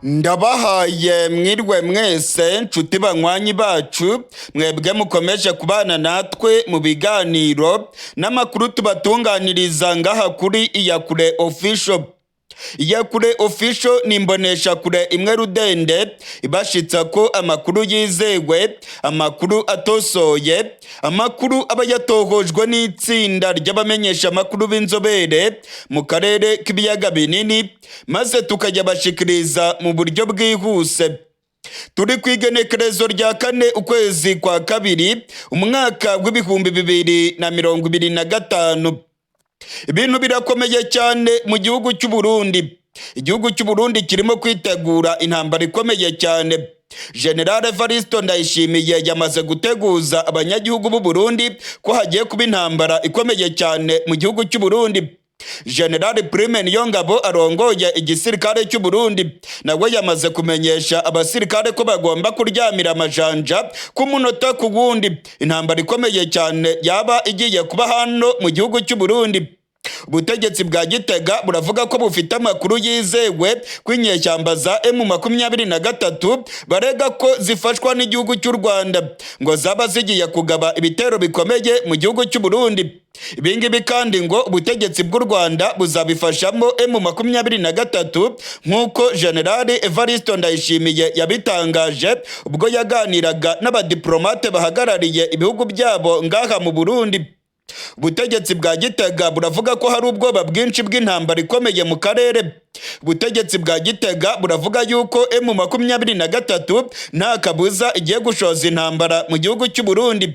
Ndabahaye mwirwe mwese, nshuti banywanyi bacu, mwebwe mukomeje kubana natwe mu biganiro n'amakuru tubatunganiriza ngaha kuri Iyakure Official. Iyakure Official ni imboneshakure imwe rudende ibashitsa ko amakuru yizewe, amakuru atosoye, amakuru aba yatohojwe n'itsinda ry'abamenyesha amakuru b'inzobere mu karere k'ibiyaga binini, maze tukajya bashikiriza mu buryo bwihuse. Turi ku igenekerezo rya 4 ukwezi kwa kabiri umwaka w'2025. Ibintu birakomeye cyane mu gihugu cy'u Burundi. Igihugu cy'u Burundi kirimo kwitegura intambara ikomeye cyane. General Evaristo Ndayishimiye yamaze guteguza abanyagihugu b'u Burundi ko hagiye kuba intambara ikomeye cyane mu gihugu cy'u Burundi. General Prime Niyongabo arongoye igisirikare cy'u Burundi nawe yamaze kumenyesha abasirikare ko bagomba kuryamira amajanja ku munota ku wundi intambara ikomeye cyane yaba igiye kuba hano mu gihugu cy'u Burundi. Ubutegetsi bwa Gitega buravuga ko bufite amakuru yizewe ko inyeshyamba za M23 barega ko zifashwa n'igihugu cy'u Rwanda ngo zaba zigiye kugaba ibitero bikomeye mu gihugu cy'u Burundi. Ibingibi kandi ngo ubutegetsi bw'u Rwanda buzabifashamo M23, nk'uko General Evaristo Ndayishimiye yabitangaje ubwo yaganiraga n'abadiplomate bahagarariye ibihugu byabo ngaha mu Burundi. Ubutegetsi bwa Gitega buravuga ko hari ubwoba bwinshi bw'intambara ikomeye mu karere. Ubutegetsi bwa Gitega buravuga yuko M23 nta kabuza igiye gushoza intambara mu gihugu cy'u Burundi.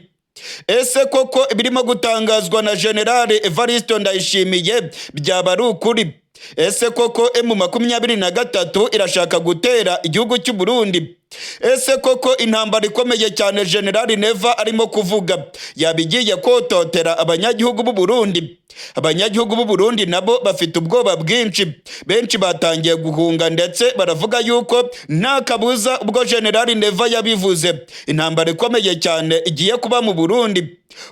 Ese koko ibirimo gutangazwa na General Evaristo Ndayishimiye byaba ari ukuri? Ese koko M23 irashaka gutera igihugu cy'u Burundi? Ese koko intambara ikomeye cyane General Neva arimo kuvuga yaba igiye kototera abanyagihugu b'u Burundi? Abanyagihugu b'u Burundi nabo bafite ubwoba bwinshi, benshi batangiye guhunga, ndetse baravuga yuko nta kabuza ubwo General Neva yabivuze intambara ikomeye cyane igiye kuba mu Burundi.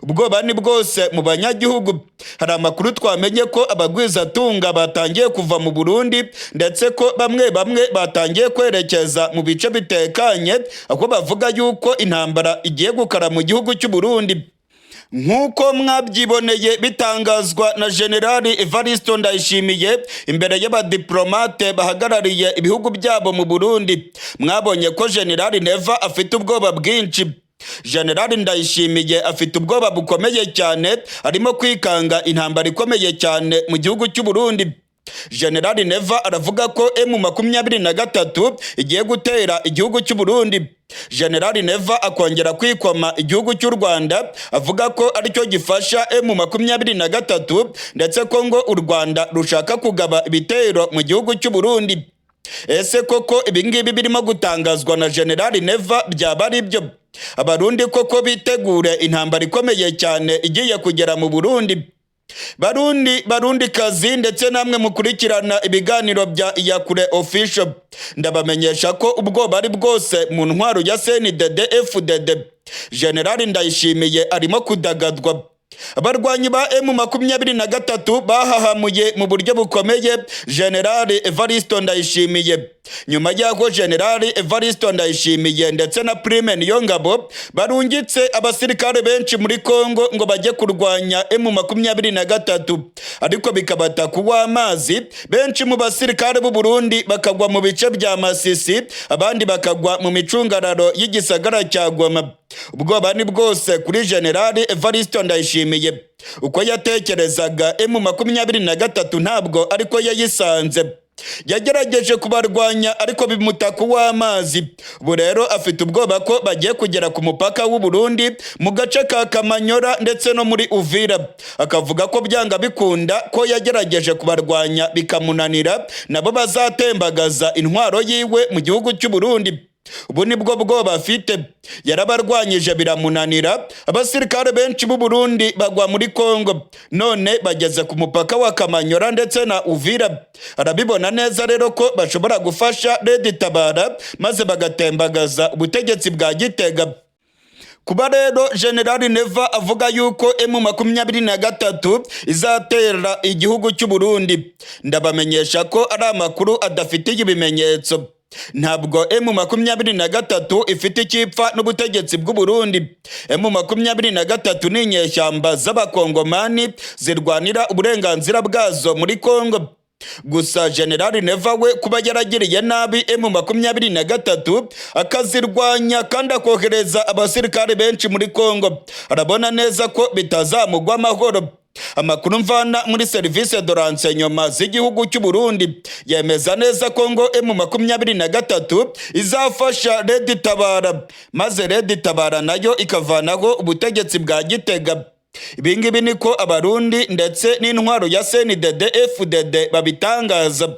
Ubwoba ni bwose mu banyagihugu. Hari amakuru twamenye ko abagwizatunga batangiye kuva mu Burundi, ndetse ko bamwe bamwe batangiye kwerekeza mu bice bitekanye, aho bavuga yuko intambara igiye gukara mu gihugu cy'u Burundi. Nk'uko mwabyiboneye bitangazwa na General Evaristo Ndayishimiye imbere y'abadiplomate bahagarariye ibihugu byabo mu Burundi, mwabonye ko General Neva afite ubwoba bwinshi. General Ndayishimiye afite ubwoba bukomeye cyane, arimo kwikanga intambara ikomeye cyane mu gihugu cy'u Burundi. General Neva aravuga ko M23 igiye gutera igihugu cy'u Burundi. General Neva akongera kwikoma igihugu cy'u Rwanda, avuga ko aricyo gifasha M23, ndetse ko ngo u Rwanda rushaka kugaba ibitero mu gihugu cy'u Burundi. Ese koko ibingibi birimo gutangazwa na General Neva byaba ari byo? Abarundi koko bitegure intambara ikomeye cyane igiye kugera mu Burundi? Barundi, Barundi kazi, ndetse namwe mukurikirana ibiganiro bya Iyakure Official, ndabamenyesha ko ubwoba ari bwose mu ntwaro ya CNDD FDD. General Ndayishimiye arimo kudagadwa. Abarwanyi ba M23 bahahamuye mu buryo bukomeye General Evaristo Ndayishimiye, nyuma y'aho General Evaristo Ndayishimiye ndetse na Prime Niyongabo barungitse abasirikare benshi muri Kongo ngo bajye kurwanya M23, ariko bikabata kuwa amazi, benshi mu basirikare b'u Burundi bakagwa mu bice bya Masisi, abandi bakagwa mu micungararo y'igisagara cya Goma. Ubwoba ni bwose kuri General Evaristo Ndayishimiye. Uko yatekerezaga M23 ntabwo ariko yayisanze. Yagerageje kubarwanya ariko bimuta kuw'amazi. Ubu rero afite ubwoba ko bagiye kugera ku mupaka w'u Burundi mu gace ka Kamanyora ndetse no muri Uvira, akavuga ko byanga bikunda ko yagerageje kubarwanya bikamunanira, nabo bazatembagaza intwaro yiwe mu gihugu cy'u Burundi. Ubu nibwo bwoba afite. Yarabarwanyije biramunanira, abasirikare benshi b'u Burundi bagwa muri Kongo, none bageze ku mupaka wa Kamanyora ndetse na Uvira. Arabibona neza rero ko bashobora gufasha Red Tabara maze bagatembagaza ubutegetsi bwa Gitega. Kuba rero General Neva avuga yuko M23 izatera igihugu cy'u Burundi, ndabamenyesha ko ari amakuru adafitiye ibimenyetso. Ntabwo M23 ifite icyipfa n'ubutegetsi bw'u Burundi. M23 ni inyeshyamba z'Abakongomani zirwanira uburenganzira bwazo muri Kongo. Gusa General Neva we kuba yaragiriye nabi M23, akazirwanya kandi akohereza abasirikare benshi muri Kongo, arabona neza ko bitazamugwa amahoro. Amakuru mvana muri service de renseignement z'igihugu cy'u Burundi yemeza neza ko ngo M23 izafasha Red Tabara, maze Red Tabara nayo ikavanaho ubutegetsi bwa Gitega. Ibingibi niko Abarundi ndetse n'intwaro ya CNDD FDD babitangaza.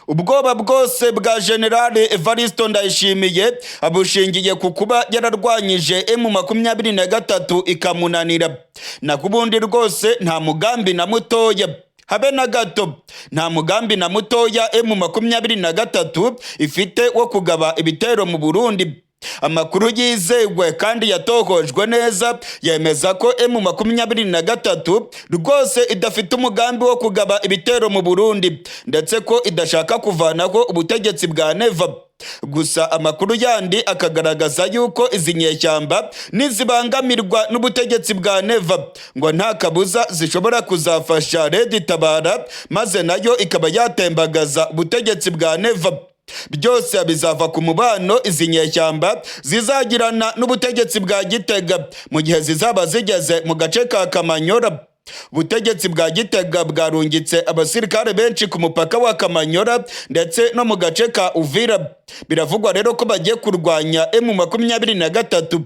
Ubwoba bwose bwa General Evaristo Ndayishimiye abushingiye ku kuba yararwanyije M23 ikamunanira. Naho ubundi rwose nta mugambi na mutoya, habe na gato, nta mugambi na mutoya M23 ifite wo kugaba ibitero mu Burundi. Amakuru yizewe kandi yatohojwe neza yemeza ko M23 rwose idafite umugambi wo kugaba ibitero mu Burundi, ndetse ko idashaka kuvanaho ubutegetsi bwa Neva. Gusa amakuru yandi akagaragaza yuko izi nyeshyamba nizibangamirwa n'ubutegetsi bwa Neva, ngo nta kabuza zishobora kuzafasha Red Tabara, maze nayo ikaba yatembagaza ubutegetsi bwa Neva. Byose bizava ku mubano izi nyeshyamba zizagirana n'ubutegetsi bwa Gitega mu gihe zizaba zigeze mu gace ka Kamanyora. Ubutegetsi bwa Gitega bwarungitse abasirikare benshi ku mupaka wa Kamanyora ndetse no mu gace ka Uvira. Biravugwa rero ko bagiye kurwanya M23.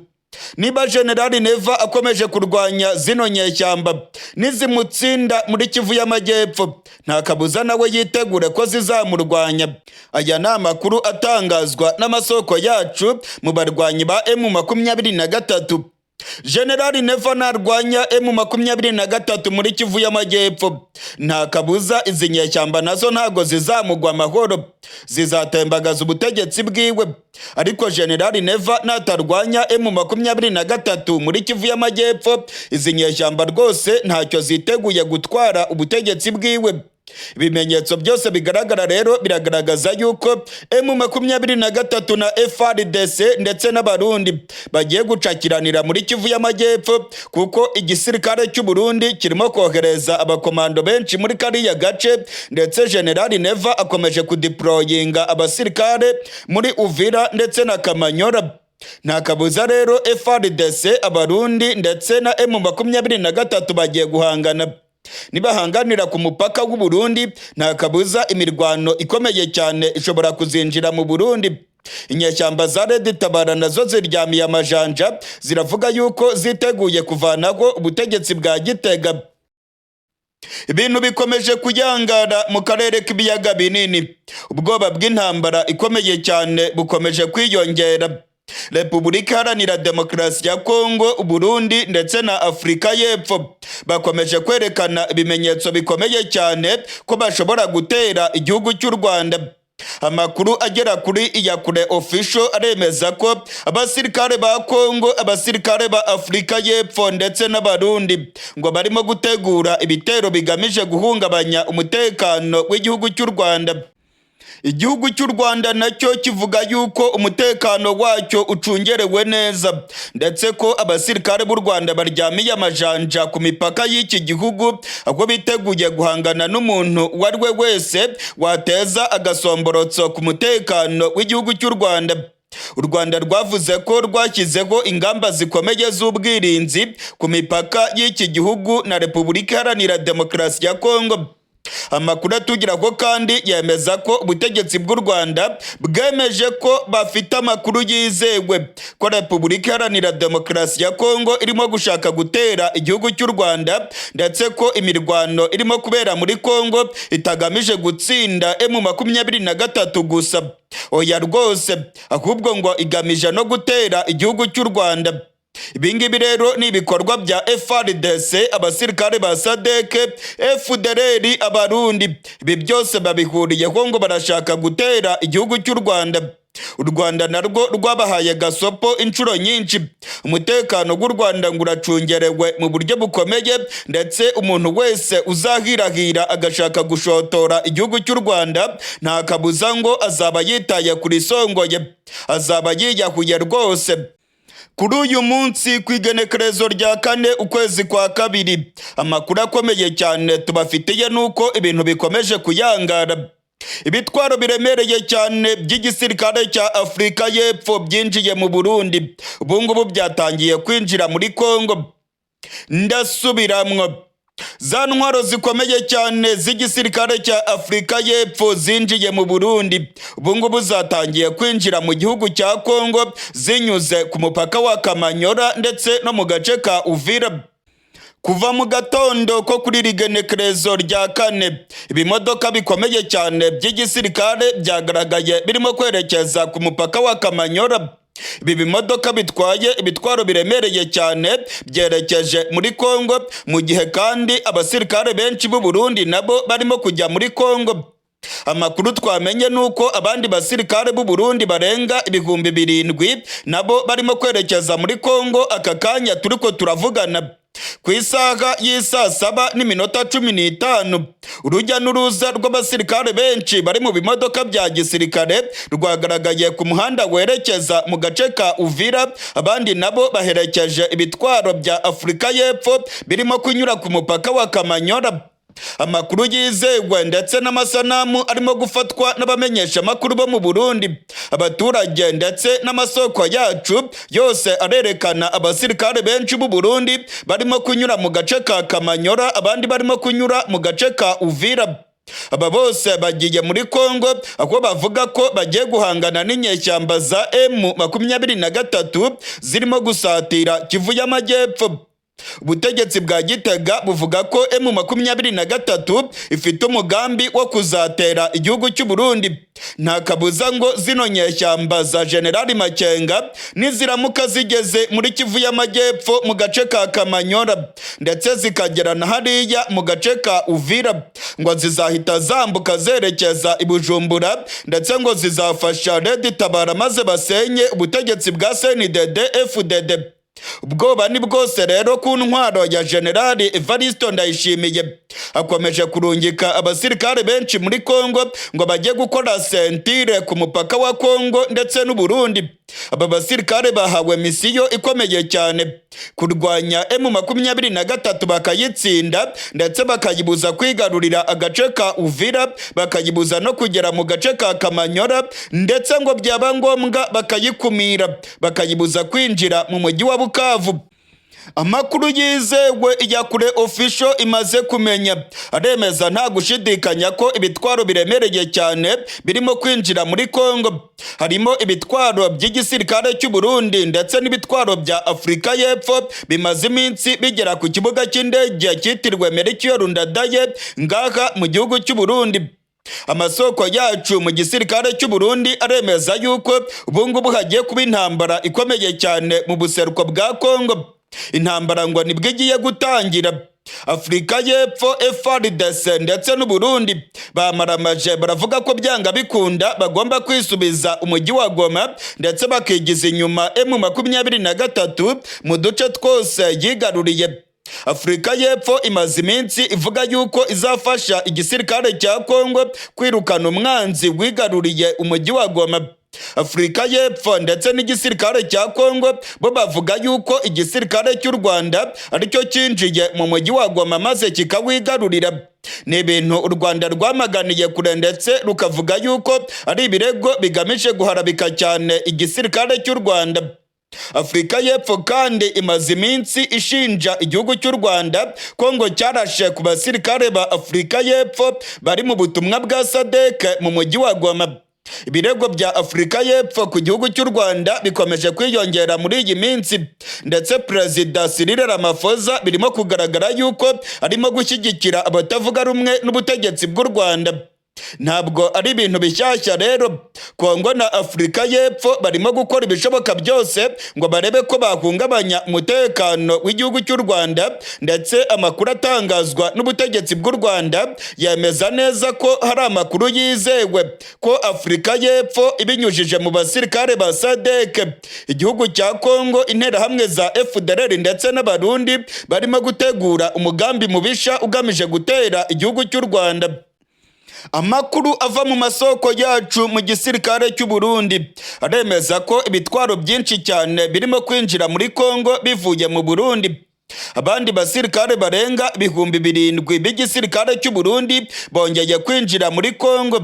Niba Generali Neva akomeje kurwanya zino nyeshyamba, nizimutsinda muri Kivu y'Amajyepfo, nta kabuza nawe yitegure ko zizamurwanya. Aya ni amakuru atangazwa n'amasoko yacu mu barwanyi ba M23. Generali Neva narwanya M23 muri Kivu y'Amajyepfo, nta kabuza izi nyeshyamba nazo ntago zizamugwa amahoro, zizatembagaza ubutegetsi bwiwe. Ariko Generali Neva natarwanya M23 muri Kivu y'Amajyepfo, izi nyeshyamba rwose ntacyo ziteguye gutwara ubutegetsi bwiwe. Ibimenyetso byose bigaragara rero biragaragaza yuko M23 na FARDC ndetse n'Abarundi bagiye gucakiranira muri Kivu y'Amajyepfo, kuko igisirikare cy'u Burundi kirimo kohereza abakomando benshi muri kariya gace, ndetse General Neva akomeje kudeployinga abasirikare muri Uvira ndetse na Kamanyora. Nta kabuza rero FARDC, Abarundi ndetse na M23 bagiye guhangana. Nibahanganira ku mupaka w'u Burundi, nta kabuza imirwano ikomeye cyane ishobora kuzinjira mu Burundi. Inyeshyamba za Red Tabara nazo ziryamiye amajanja, ziravuga yuko ziteguye kuvanaho ubutegetsi bwa Gitega. Ibintu bikomeje kuyangara mu karere k'Ibiyaga Binini. Ubwoba bw'intambara ikomeye cyane bukomeje kwiyongera. Repubulika Iharanira Demokarasi ya Kongo, Burundi ndetse na Afurika y'Epfo bakomeje kwerekana ibimenyetso bikomeye cyane ko bashobora gutera igihugu cy'u Rwanda. Amakuru agera kuri Iyakure Official aremeza ko abasirikare ba Kongo, abasirikare ba Afurika y'Epfo ndetse n'Abarundi ngo barimo gutegura ibitero bigamije guhungabanya umutekano w'igihugu cy'u Rwanda. Igihugu cy'u Rwanda nacyo kivuga yuko umutekano wacyo ucungerewe neza, ndetse ko abasirikare b'u Rwanda baryamiye amajanja ku mipaka y'iki gihugu, aho biteguye guhangana n'umuntu uwo ari we wese wateza agasomborotso ku mutekano w'igihugu cy'u Rwanda. U Rwanda rwavuze ko rwashyizeho ingamba zikomeye z'ubwirinzi ku mipaka y'iki gihugu na Repubulika Iharanira Demokarasi ya Kongo. Amakuru atugeraho kandi yemeza ko ubutegetsi bw'u Rwanda bwemeje ko bafite amakuru yizewe ko Repubulika Iharanira Demokarasi ya Kongo irimo gushaka gutera igihugu cy'u Rwanda, ndetse ko imirwano irimo kubera muri Kongo itagamije gutsinda M23 gusa, oya rwose, ahubwo ngo igamije no gutera igihugu cy'u Rwanda. Ibingibi rero ni ibikorwa bya FARDC, abasirikare ba SADC, FDLR, Abarundi. Ibi byose babihuriyeho ngo barashaka gutera igihugu cy'u Rwanda. U Rwanda narwo rwabahaye gasopo inshuro nyinshi. Umutekano w'u Rwanda ngo uracungerewe mu buryo bukomeye, ndetse umuntu wese uzahirahira agashaka gushotora igihugu cy'u Rwanda, nta kabuza ngo azaba yitaye kuri songoye, azaba yiyahuye rwose. Kuri uyu munsi, ku igenekerezo rya 4 ukwezi kwa 2, amakuru akomeye cyane tubafitiye nuko ibintu bikomeje kuyangara. Ibitwaro biremereye cyane by'igisirikare cya Afurika y'Epfo byinjiye mu Burundi, ubu ngubu byatangiye kwinjira muri Kongo. Ndasubiramwo: za ntwaro zikomeye cyane z'igisirikare cya Afurika y'Epfo zinjiye mu Burundi, ubu ngubu zatangiye kwinjira mu gihugu cya Kongo zinyuze ku mupaka wa Kamanyora ndetse no mu gace ka Uvira. Kuva mu gatondo ko kuri rigenekerezo rya 4, ibimodoka bikomeye cyane by'igisirikare byagaragaye birimo kwerekeza ku mupaka wa Kamanyora. Ibi bimodoka bitwaye ibitwaro biremereye cyane byerekeje muri Kongo, mu gihe kandi abasirikare benshi b'u Burundi nabo barimo kujya muri Kongo. Amakuru twamenye ni uko abandi basirikare b'u Burundi barenga 7000 nabo barimo kwerekeza muri Kongo aka kanya turiko turavugana. Ku isaha y'isaa 7:15, urujya n'uruza rw'abasirikare benshi bari mu bimodoka bya gisirikare rwagaragaye ku muhanda werekeza mu gace ka Uvira. Abandi nabo baherekeje ibitwaro bya Afurika y'Epfo birimo kunyura ku mupaka wa Kamanyora. Amakuru yizewe ndetse n'amasanamu arimo gufatwa n'abamenyeshamakuru bo mu Burundi, abaturage ndetse n'amasoko yacu, yose arerekana abasirikare benshi b'u Burundi barimo kunyura mu gace ka Kamanyora, abandi barimo kunyura mu gace ka Uvira. Aba bose bagiye muri Kongo, aho bavuga ko bagiye guhangana n'inyeshyamba za M23 zirimo gusatira Kivu y'Amajyepfo. Ubutegetsi bwa Gitega buvuga ko M23 ifite umugambi wo kuzatera igihugu cy'u Burundi. Nta kabuza ngo zino nyeshyamba za Generali Makenga niziramuka zigeze muri Kivu y'Amajyepfo mu gace ka Kamanyora, ndetse zikagera na hariya mu gace ka Uvira, ngo zizahita zambuka zerekeza i Bujumbura, ndetse ngo zizafasha Red Tabara maze basenye ubutegetsi bwa CNDD FDD. Ubwoba ni bwose rero ku ntwaro ya Generali Evaristo Ndayishimiye. Akomeje kurungika abasirikare benshi muri Kongo ngo bajye gukora ceinture ku mupaka wa Kongo ndetse n'u Burundi. Aba basirikare bahawe misiyo ikomeye cyane: kurwanya M23 bakayitsinda, ndetse bakayibuza kwigarurira agace ka Uvira, bakayibuza no kugera mu gace ka Kamanyora, ndetse ngo byaba ngombwa bakayikumira, bakayibuza kwinjira mu mujyi wa Bukavu. Amakuru yizewe Iyakure Official imaze kumenya aremeza nta gushidikanya ko ibitwaro biremereye cyane birimo kwinjira muri Kongo, harimo ibitwaro by'igisirikare cy'u Burundi ndetse n'ibitwaro bya Afurika y'Epfo bimaze iminsi bigera ku kibuga cy'indege cyitiriwe Melchior Ndadaye ngaha mu gihugu cy'u Burundi. Amasoko yacu mu gisirikare cy'u Burundi aremeza yuko ubu ngubu hagiye kuba intambara ikomeye cyane mu buseruko bwa Kongo. Intambara ngo nibwo igiye gutangira. Afurika y'Epfo, FARDC ndetse n'u Burundi bamaramaje, baravuga ko byanga bikunda bagomba kwisubiza umujyi wa Goma, ndetse bakigiza inyuma M23 mu duce twose yigaruriye. Afurika y'Epfo imaze iminsi ivuga yuko izafasha igisirikare cya Kongo kwirukana umwanzi wigaruriye umujyi wa Goma. Afurika y'Epfo ndetse n'igisirikare cya Kongo bo bavuga yuko igisirikare cy'u Rwanda aricyo cyinjiye mu mujyi wa Goma maze kikawigarurira. Ni ibintu u Rwanda rwamaganiye kure, ndetse rukavuga yuko ari ibirego bigamije guharabika cyane igisirikare cy'u Rwanda. Afurika y'Epfo kandi imaze iminsi ishinja igihugu cy'u Rwanda ko ngo cyarashe ku basirikare ba Afurika y'Epfo bari mu butumwa bwa SADC mu mujyi wa Goma. Ibirego bya Afurika y'Epfo ku gihugu cy'u Rwanda bikomeje kwiyongera muri iyi minsi, ndetse Perezida Cyril Ramaphosa birimo kugaragara yuko arimo gushyigikira abatavuga rumwe n'ubutegetsi bw'u Rwanda. Ntabwo ari ibintu bishyashya rero. Kongo na Afurika y'Epfo barimo gukora ibishoboka byose ngo barebe ko bahungabanya umutekano w'igihugu cy'u Rwanda, ndetse amakuru atangazwa n'ubutegetsi bw'u Rwanda yemeza neza ko hari amakuru yizewe ko Afurika y'Epfo ibinyujije mu basirikare ba SADC, igihugu cya Kongo, interahamwe za FDLR ndetse n'Abarundi barimo gutegura umugambi mubisha ugamije gutera igihugu cy'u Rwanda. Amakuru ava mu masoko yacu mu gisirikare cy'u Burundi aremeza ko ibitwaro byinshi cyane birimo kwinjira muri Kongo bivuye mu Burundi. Abandi basirikare barenga 7000 b'igisirikare cy'u Burundi bongeye kwinjira muri Kongo.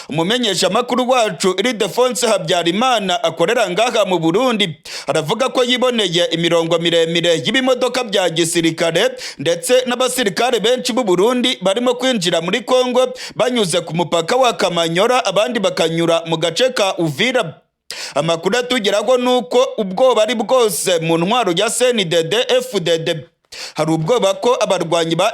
Umumenyeshamakuru wacu Ildefonse Habyarimana akorera ngaha mu Burundi aravuga ko yiboneye imirongo miremire y'ibimodoka bya gisirikare ndetse n'abasirikare benshi b'u Burundi barimo kwinjira muri Kongo banyuze ku mupaka wa Kamanyora, abandi bakanyura mu gace ka Uvira. Amakuru atugeraho ni uko ubwoba ari bwose mu ntwaro ya CNDD FDD. Hari ubwoba ko abarwanyi ba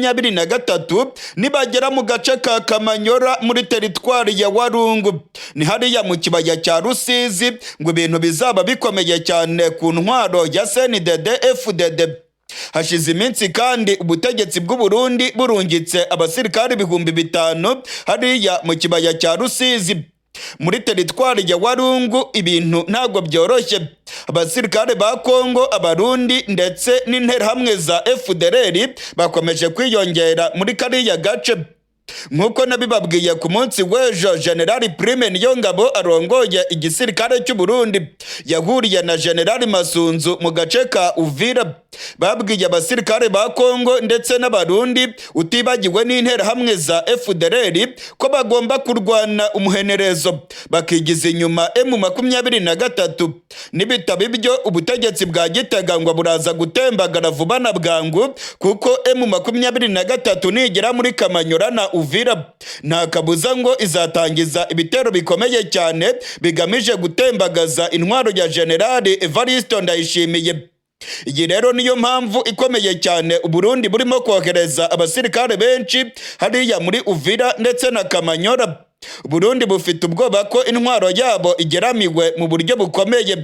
M23 nibagera mu gace ka Kamanyora muri teritwari ya Warungu, ni hariya mu kibaya cya Rusizi, ngo ibintu bizaba bikomeye cyane ku ntwaro ya CNDD FDD. Hashize iminsi kandi ubutegetsi bw'u Burundi burungitse abasirikari 5000 hariya mu kibaya cya Rusizi muri teritwari ya Warungu. Ibintu ntabwo byoroshye. Abasirikare ba Kongo, Abarundi ndetse n'interahamwe za FDLR bakomeje kwiyongera muri kariya gace. Nk'uko nabibabwiye ku munsi w'ejo, General Prime Niyongabo arongoye igisirikare cy'u Burundi yahuriye na General Masunzu mu gace ka Uvira. Babwiye abasirikare ba Kongo ndetse n'Abarundi, utibagiwe n'interahamwe za FDLR, ko bagomba kurwana umuhenerezo bakigiza inyuma M23. Nibitaba ibyo, ubutegetsi bwa Gitega ngo buraza gutembagara vuba na bwangu, kuko M23 nigera muri Kamanyora na Uvira, nta kabuza ngo izatangiza ibitero bikomeye cyane bigamije gutembagaza intwaro ya General Evariste Ndayishimiye. Iyi rero niyo mpamvu ikomeye cyane Uburundi burimo kohereza abasirikare benshi hariya muri Uvira ndetse na Kamanyora. Uburundi bufite ubwoba ko intwaro yabo igeramiwe mu buryo bukomeye.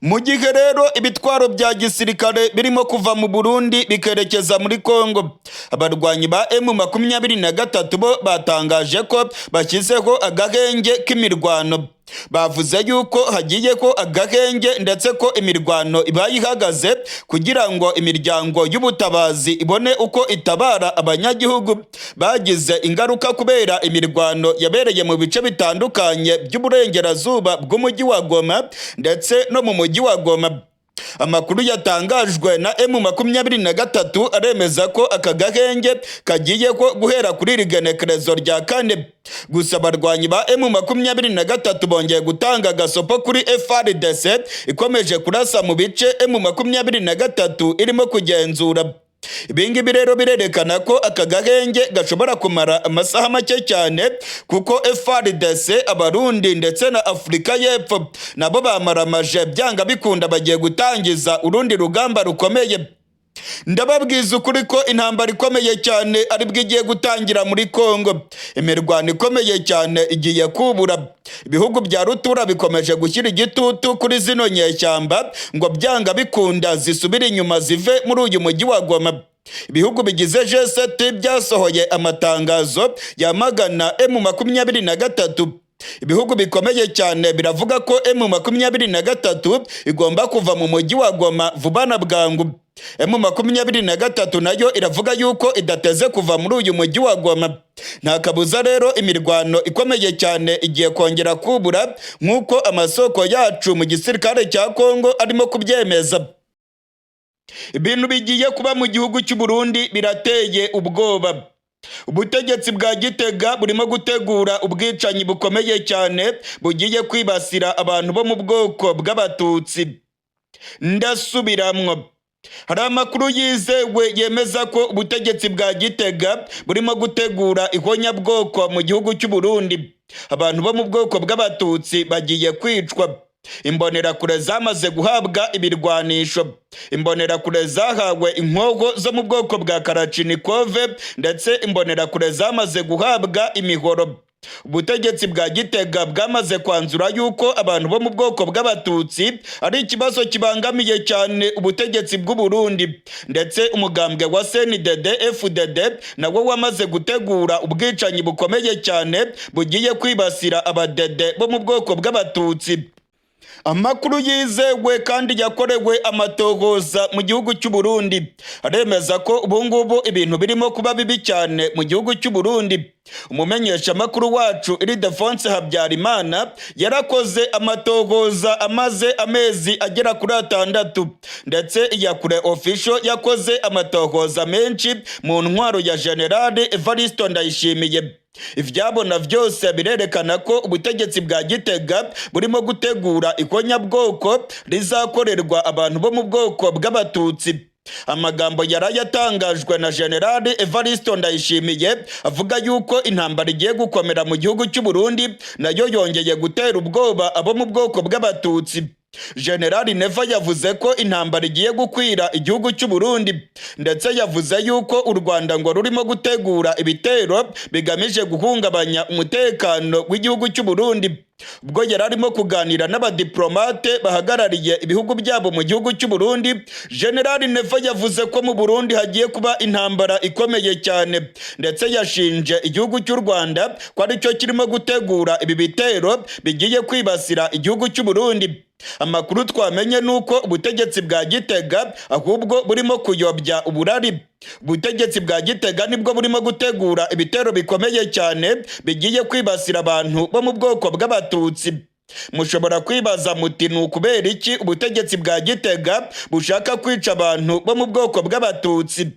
Mu gihe rero ibitwaro bya gisirikare birimo kuva mu Burundi bikerekeza muri Kongo, abarwanyi ba M23 bo batangaje ko bashyizeho agahenge k'imirwano. Bavuze yuko hagiye ko agahenge ndetse ko imirwano ibaye ihagaze kugira ngo imiryango y'ubutabazi ibone uko itabara abanyagihugu bagize ingaruka kubera imirwano yabereye mu bice bitandukanye by'uburengerazuba bw'umujyi wa Goma ndetse no mu mujyi wa Goma. Amakuru yatangajwe na M23 aremeza ko aka gahenge kagiye ko guhera kuri iri genekerezo rya 4. Gusa abarwanyi ba M23 bongeye gutanga agasopo kuri FARDC ikomeje kurasa mu bice M23 irimo kugenzura. Ibingibi rero birerekana ko aka gahenge gashobora kumara amasaha make cyane, kuko FARDC, Abarundi ndetse na Afurika y'Epfo nabo bamaramaje, byanga bikunda bagiye gutangiza urundi rugamba rukomeye. Ndababwiza ukuri ko intambara ikomeye cyane aribwo igiye gutangira muri Kongo. Imirwano ikomeye cyane igiye kubura. Ibihugu bya rutura bikomeje gushyira igitutu kuri zino nyeshyamba ngo byanga bikunda zisubire inyuma, zive muri uyu mujyi wa Goma. Ibihugu bigize G7 byasohoye amatangazo yamagana M23. Ibihugu bikomeye cyane biravuga ko M23 igomba kuva mu mujyi wa Goma vuba na bwangu. M23 nayo iravuga yuko idateze kuva muri uyu mujyi wa Goma. Nta kabuza rero imirwano ikomeye cyane igiye kongera kubura, nk'uko amasoko yacu mu gisirikare cya Kongo arimo kubyemeza. Ibintu bigiye kuba mu gihugu cy'u Burundi birateye ubwoba. Ubutegetsi bwa Gitega burimo gutegura ubwicanyi bukomeye cyane bugiye kwibasira abantu bo mu bwoko bw'Abatutsi. Ndasubiramwo, hari amakuru yizewe yemeza ko ubutegetsi bwa Gitega burimo gutegura ihonyabwoko mu gihugu cy'u Burundi. Abantu bo mu bwoko bw'Abatutsi bagiye kwicwa. Imbonerakure zamaze guhabwa ibirwanisho. Imbonerakure zahawe inkoho zo mu bwoko bwa Kalashnikov, ndetse imbonerakure zamaze guhabwa imihoro. Ubutegetsi bwa Gitega bwamaze kwanzura yuko abantu bo mu bwoko bw'Abatutsi ari ikibazo kibangamiye cyane ubutegetsi bw'u Burundi, ndetse umugambwe wa CNDD FDD nawo wamaze gutegura ubwicanyi bukomeye cyane bugiye kwibasira abadede bo mu bwoko bw'Abatutsi. Amakuru yizewe kandi yakorewe amatohoza mu gihugu cy'u Burundi aremeza ko ubungubu ibintu birimo kuba bibi cyane mu gihugu cy'u Burundi. Umumenyeshamakuru wacu Ildefonse Habyarimana yarakoze amatohoza amaze amezi agera kuri 6, ndetse Iyakure Official yakoze amatohoza menshi mu ntwaro ya General Evaristo Ndayishimiye. Ivyabona vyose birerekana ko ubutegetsi bwa Gitega burimo gutegura ikonyabwoko rizakorerwa abantu bo mu bwoko bw'Abatutsi. Amagambo yarayatangajwe na General Evaristo Ndayishimiye avuga yuko intambara igiye gukomera mu gihugu cy'u Burundi nayo yongeye gutera ubwoba abo mu bwoko bw'Abatutsi. General Neva yavuze ko intambara igiye gukwira igihugu cy'u Burundi, ndetse yavuze yuko u Rwanda ngo rurimo gutegura ibitero bigamije guhungabanya umutekano w'igihugu cy'u Burundi. Ubwo yari arimo kuganira n'abadiplomate bahagarariye ibihugu byabo mu gihugu cy'u Burundi, General Neva yavuze ko mu Burundi hagiye kuba intambara ikomeye cyane, ndetse yashinje igihugu cy'u Rwanda ko aricyo kirimo gutegura ibi bitero bigiye kwibasira igihugu cy'u Burundi. Amakuru twamenye nuko ubutegetsi bwa Gitega ahubwo burimo kuyobya uburari. Ubutegetsi bwa Gitega nibwo burimo gutegura ibitero bikomeye cyane bigiye kwibasira abantu bo mu bwoko bw'Abatutsi. Mushobora kwibaza muti: ni ukubera iki ubutegetsi bwa Gitega bushaka kwica abantu bo mu bwoko bw'Abatutsi?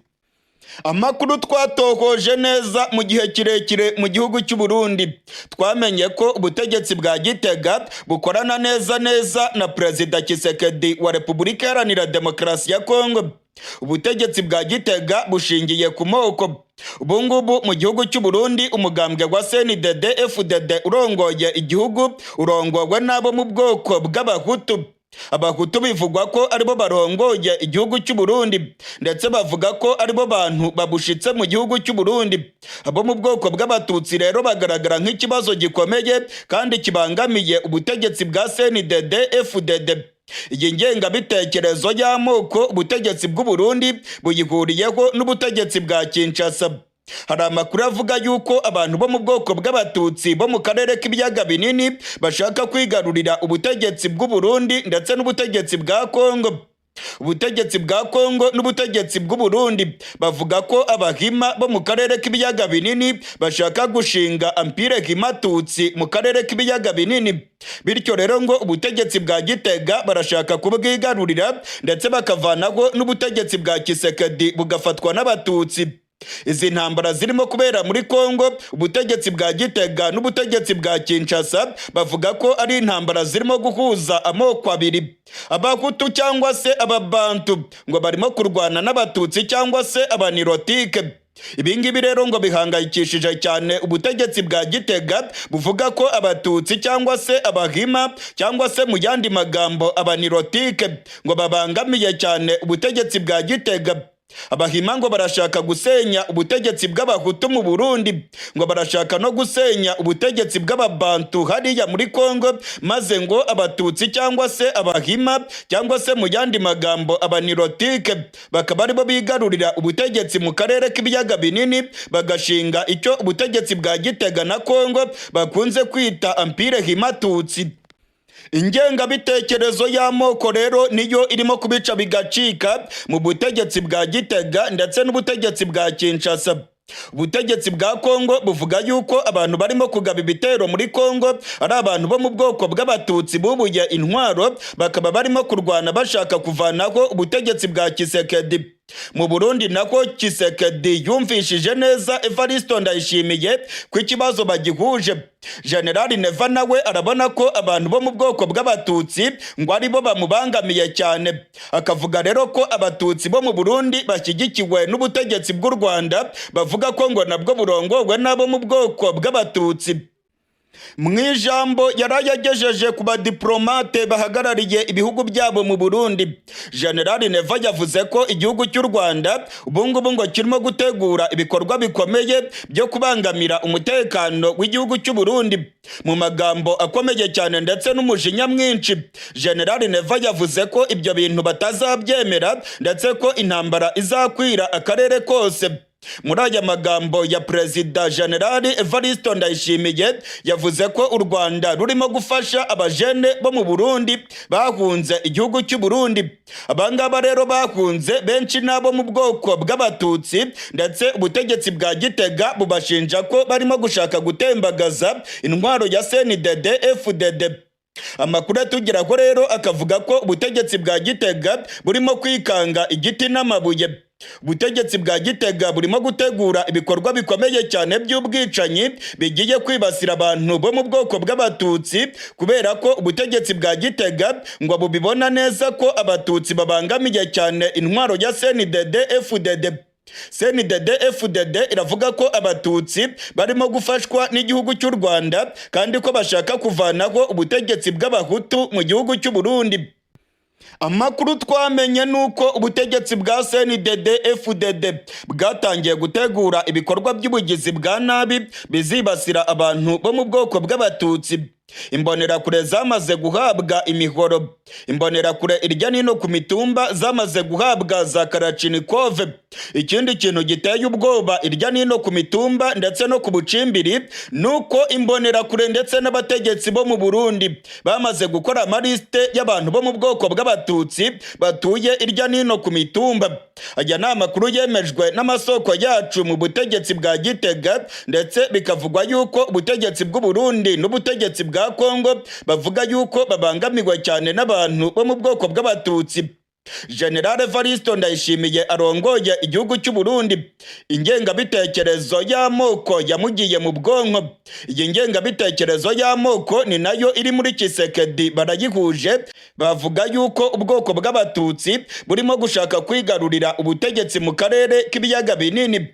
Amakuru twatohoje neza mu gihe kirekire mu gihugu cy'u Burundi, twamenye ko ubutegetsi bwa Gitega bukorana neza neza na Perezida Tshisekedi wa Repubulika Iharanira Demokarasi ya Kongo. Ubutegetsi bwa Gitega bushingiye ku moko. Ubu ngubu mu gihugu cy'u Burundi, umugambwe wa CNDD FDD urongoye igihugu urongowe n'abo mu bwoko bw'Abahutu. Abahutu bivugwa ko aribo barongoye igihugu cy'u Burundi, ndetse bavuga ko aribo bantu babushitse mu gihugu cy'u Burundi. Abo mu bwoko bw'Abatutsi rero bagaragara nk'ikibazo gikomeye kandi kibangamiye ubutegetsi bwa CNDD FDD. Iyi ngengabitekerezo y'amoko ubutegetsi bw'u Burundi buyihuriyeho n'ubutegetsi bwa Kinshasa. Hari amakuru avuga yuko abantu bo mu bwoko bw'Abatutsi bo mu karere k'Ibiyaga Binini bashaka kwigarurira ubutegetsi bw'u Burundi ndetse n'ubutegetsi bwa Kongo. Ubutegetsi bwa Kongo n'ubutegetsi bw'u Burundi bavuga ko Abahima bo mu karere k'Ibiyaga Binini bashaka gushinga Empire Himatutsi mu karere k'Ibiyaga Binini. Bityo rero ngo ubutegetsi bwa Gitega barashaka kubwigarurira, ndetse bakavanaho n'ubutegetsi bwa Tshisekedi bugafatwa n'Abatutsi. Izi ntambara zirimo kubera muri Kongo, ubutegetsi bwa Gitega n'ubutegetsi bwa Kinshasa bavuga ko ari intambara zirimo guhuza amoko abiri: Abahutu cyangwa se Ababantu ngo barimo kurwana n'Abatutsi cyangwa se Abanirotike. Ibi ngibi rero ngo bihangayikishije cyane ubutegetsi bwa Gitega, buvuga ko Abatutsi cyangwa se Abahima cyangwa se mu yandi magambo Abanirotike ngo babangamiye cyane ubutegetsi bwa Gitega. Abahima ngo barashaka gusenya ubutegetsi bw'Abahutu mu Burundi, ngo barashaka no gusenya ubutegetsi bw'Ababantu hariya muri Kongo, maze ngo Abatutsi cyangwa se Abahima cyangwa se mu yandi magambo Abanirotike bakaba aribo bigarurira ubutegetsi mu karere k'Ibiyaga Binini, bagashinga icyo ubutegetsi bwa Gitega na Kongo bakunze kwita Empire Himatutsi. Ingengabitekerezo y'amoko rero niyo irimo kubica bigacika mu butegetsi bwa Gitega ndetse n'ubutegetsi bwa Kinshasa. Ubutegetsi bwa Kongo buvuga yuko abantu barimo kugaba ibitero muri Kongo ari abantu bo mu bwoko bw'Abatutsi bubuye intwaro, bakaba barimo kurwana bashaka kuvanaho ubutegetsi bwa Tshisekedi. Mu Burundi nako Tshisekedi yumvishije neza Evaristo Ndayishimiye ko ikibazo bagihuje. General Neva nawe arabona ko abantu bo mu bwoko bw'Abatutsi ngo aribo bamubangamiye cyane, akavuga rero ko Abatutsi bo mu Burundi bashyigikiwe n'ubutegetsi bw'u Rwanda, bavuga ko ngo nabwo burongowe n'abo mu bwoko bw'Abatutsi. Mu ijambo yari yagejeje ku badiplomate bahagarariye ibihugu byabo mu Burundi, General Neva yavuze ko igihugu cy'u Rwanda ubungubu ngo kirimo gutegura ibikorwa bikomeye byo kubangamira umutekano w'igihugu cy'u Burundi. Mu magambo akomeye cyane ndetse n'umujinya mwinshi, General Neva yavuze ko ibyo bintu batazabyemera, ndetse ko intambara izakwira akarere kose. Muri aya magambo ya Perezida General Evariste Ndayishimiye, yavuze ko u Rwanda rurimo gufasha abajene bo mu Burundi bahunze igihugu cy'u Burundi. Abangaba rero bahunze benshi n'abo mu bwoko bw'Abatutsi, ndetse ubutegetsi bwa Gitega bubashinja ko barimo gushaka gutembagaza intwaro ya CNDD FDD. Amakuru atugeraho rero akavuga ko ubutegetsi bwa Gitega burimo kwikanga igiti n'amabuye. Ubutegetsi bwa Gitega burimo gutegura ibikorwa bikomeye cyane by'ubwicanyi bigiye kwibasira abantu bo mu bwoko bw'Abatutsi, kubera ko ubutegetsi bwa Gitega ngo bubibona neza ko Abatutsi babangamiye cyane intwaro ya CNDD FDD. CNDD FDD iravuga ko Abatutsi barimo gufashwa n'igihugu cy'u Rwanda, kandi ko bashaka kuvanaho ubutegetsi bw'Abahutu mu gihugu cy'u Burundi. Amakuru twamenye ni uko ubutegetsi bwa CNDD FDD bwatangiye gutegura ibikorwa by'ubugizi bwa nabi bizibasira abantu bo mu bwoko bw'Abatutsi. Imbonerakure zamaze guhabwa imihoro. Imbonerakure irya nino ku mitumba zamaze guhabwa za kalachnikov. Ikindi kintu giteye ubwoba irya nino ku mitumba ndetse no ku bucimbiri ni uko imbonerakure ndetse n'abategetsi bo mu Burundi bamaze gukora amalisite y'abantu bo mu bwoko bw'Abatutsi batuye irya nino ku mitumba. Aya ni amakuru yemejwe n'amasoko yacu mu butegetsi bwa Gitega, ndetse bikavugwa yuko ubutegetsi bw'u Burundi n'ubutegetsi bwa Kongo bavuga yuko babangamiwe cyane n'abantu bo mu bwoko bw'Abatutsi. General Evariste Ndayishimiye arongoye igihugu cy'u Burundi, ingengabitekerezo y'amoko yamugiye mu bwonko. Iyi ngengabitekerezo y'amoko ni nayo iri muri Tshisekedi, barayihuje. Bavuga yuko ubwoko bw'Abatutsi burimo gushaka kwigarurira ubutegetsi mu karere k'ibiyaga binini.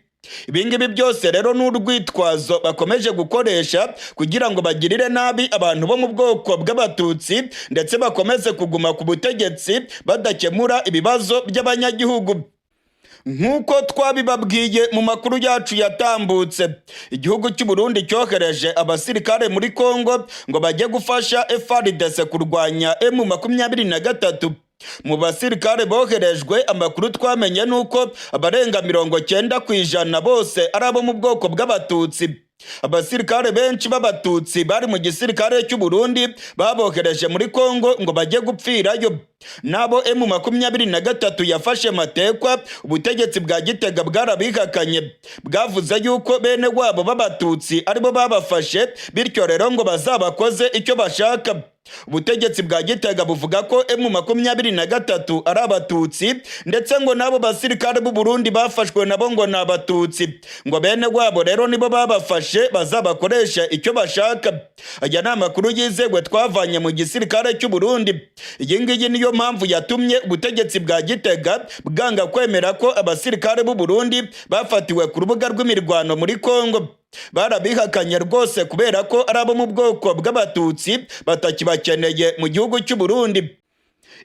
Ibingibi byose rero ni urwitwazo bakomeje gukoresha kugira ngo bagirire nabi abantu bo mu bwoko bw'Abatutsi, ndetse bakomeze kuguma ku butegetsi badakemura ibibazo by'abanyagihugu. Nk'uko twabibabwiye mu makuru yacu yatambutse, igihugu cy'u Burundi cyohereje abasirikare muri Kongo ngo bajye gufasha FARDC kurwanya M23. Mu basirikare boherejwe, amakuru twamenye nuko abarenga 90% bose ari abo mu bwoko bw'Abatutsi. Abasirikare benshi b'Abatutsi bari mu gisirikare cy'u Burundi babohereje muri Kongo ngo bajye gupfirayo. Nabo M23 yafashe matekwa, ubutegetsi bwa Gitega bwarabihakanye, bwavuze yuko bene wabo b'Abatutsi aribo babafashe, bityo rero ngo bazabakoze icyo bashaka. Ubutegetsi bwa Gitega buvuga ko M23 ari Abatutsi, ndetse ngo n'abo basirikare b'u Burundi bafashwe nabo ngo ni Abatutsi, ngo bene wabo rero nibo babafashe, bazabakoresha icyo bashaka. Aya ni amakuru yizewe twavanye mu gisirikare cy'u Burundi. Iyi ngiyi niyo mpamvu yatumye ubutegetsi bwa Gitega bwanga kwemera ko abasirikare b'u Burundi bafatiwe ku rubuga rw'imirwano muri Kongo. Barabihakanye rwose kubera ko ari abo mu bwoko bw'Abatutsi batakibakeneye mu gihugu cy'u Burundi.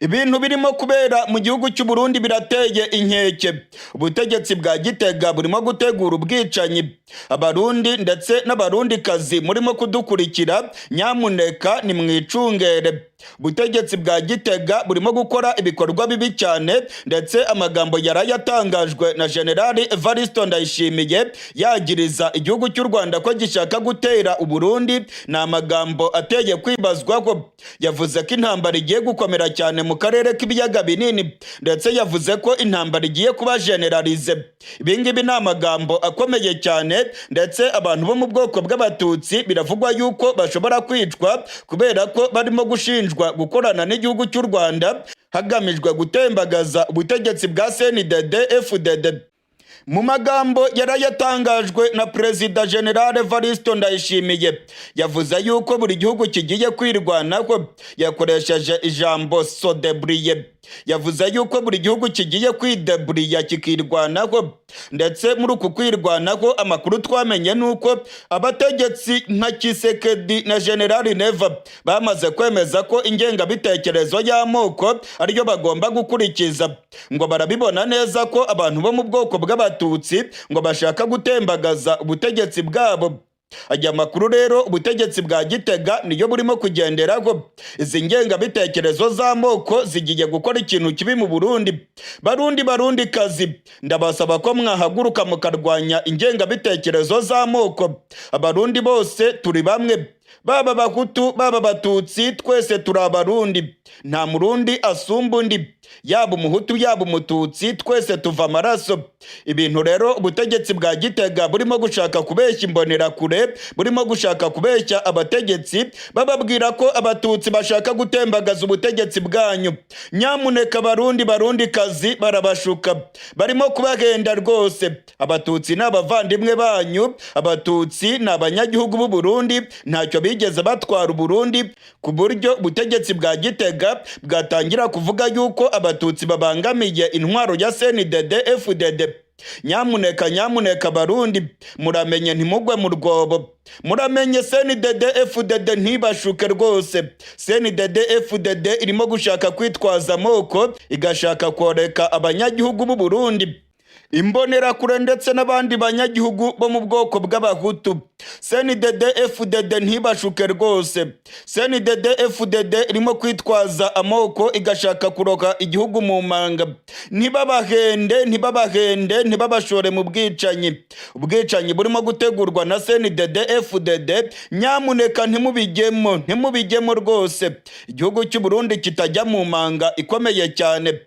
Ibintu birimo kubera mu gihugu cy'u Burundi birateye inkeke. Ubutegetsi bwa Gitega burimo gutegura ubwicanyi. Abarundi ndetse n'Abarundikazi murimo kudukurikira, nyamuneka nimwicungere. Ubutegetsi bwa Gitega burimo gukora ibikorwa bibi cyane, ndetse amagambo yarayatangajwe na General Evariste Ndayishimiye yagiriza igihugu cy'u Rwanda ko gishaka gutera Uburundi ni amagambo ateye kwibazwaho. Yavuze ko intambara igiye gukomera cyane mu karere k'ibiyaga binini, ndetse yavuze ko intambara igiye kuba généralisée. Ibi ngibi ni amagambo akomeye cyane, ndetse abantu bo mu bwoko bw'Abatutsi biravugwa yuko bashobora kwicwa kubera ko barimo gushinjwa gukorana n'igihugu cy'u Rwanda hagamijwe gutembagaza ubutegetsi bwa CNDD FDD. Mu magambo yarayatangajwe na Perezida General Evariste Ndayishimiye, yavuze yuko buri gihugu kigiye kwirwanaho. Yakoresheje ijambo se débrouiller. Yavuze yuko buri gihugu kigiye kwideburiya kikirwanaho. Ndetse muri uku kwirwanaho, amakuru twamenye ni uko abategetsi nka Tshisekedi na General Neva bamaze kwemeza ko ingengabitekerezo y'amoko ariyo bagomba gukurikiza. Ngo barabibona neza ko abantu bo mu bwoko bw'Abatutsi ngo bashaka gutembagaza ubutegetsi bwabo. Aya makuru rero, ubutegetsi bwa Gitega niyo burimo kugenderaho. Izi ngengabitekerezo z'amoko zigiye gukora ikintu kibi mu Burundi. Barundi, Barundi kazi, ndabasaba ko mwahaguruka mukarwanya ingengabitekerezo z'amoko. Abarundi bose turi bamwe, baba Abahutu, baba Abatutsi, twese turi Abarundi. Nta Murundi asumba undi, yaba Umuhutu, yaba Umututsi, twese tuva amaraso. Ibintu rero ubutegetsi bwa Gitega burimo gushaka kubeshya Imbonerakure, burimo gushaka kubeshya abategetsi, bababwira ko Abatutsi bashaka gutembagaza ubutegetsi bwanyu, nyamuneka Barundi, Barundi kazi, barabashuka, barimo kubahenda rwose. Abatutsi ni abavandimwe banyu, Abatutsi ni abanyagihugu b'u Burundi, ntacyo bigeze batwara Uburundi ku buryo ubutegetsi bwa Gitega bwatangira kuvuga yuko Abatutsi babangamiye intwaro ya CNDD FDD. Nyamuneka, nyamuneka Barundi, muramenye ntimugwe mu rwobo. Muramenye CNDD FDD ntibashuke rwose. CNDD FDD irimo gushaka kwitwaza amoko, igashaka koreka abanyagihugu b'u Burundi, Imbonerakure ndetse n'abandi banyagihugu bo mu bwoko bw'Abahutu. CNDD FDD ntibashuke rwose. CNDD FDD irimo kwitwaza amoko, igashaka kuroka igihugu mu manga. Ntibabahende, ntibabahende, ntibabashore mu bwicanyi. Ubwicanyi burimo gutegurwa na CNDD FDD, nyamuneka ntimubijyemo, ntimubijyemo rwose. Igihugu cy'u Burundi kitajya mu manga ikomeye cyane.